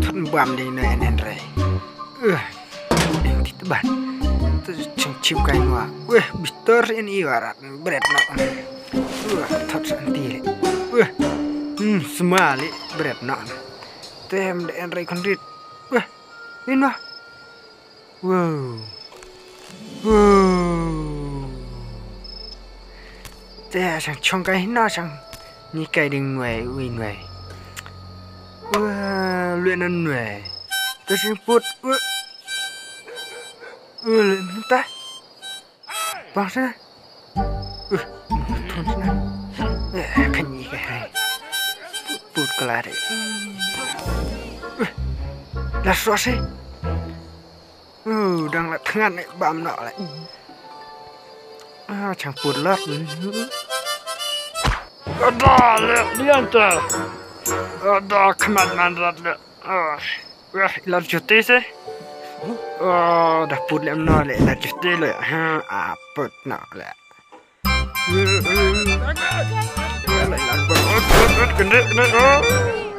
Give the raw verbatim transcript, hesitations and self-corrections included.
Thut bam ding na en en re. Ding ti teban. Tu ching chim kai nua. Weh, bistor en i warat bret nok. Thut san ti le. Weh. Hmm, semali bret nok. Tem de en re kondit. Weh, in wah. Wow. Wow. Te sang chong kai hina sang ni kai ding nwe wi nwe. Wow, lue nan nwe. Te sing put. Wow. Wow, lue nan ta. Bang sana. Uh, thon sana. Eh, kan ni kai hai. Put kelare. Uh, la suasi. Uh, dang la thngan eh bam nok le. Ah, chang put lat. Ada le dianta. Ada khmat man rat le. Ah, wah, lat juti se. Ah, da put le mno le lat juti le. Ha, ah, put nok le. Wah, lat put. Kende kende.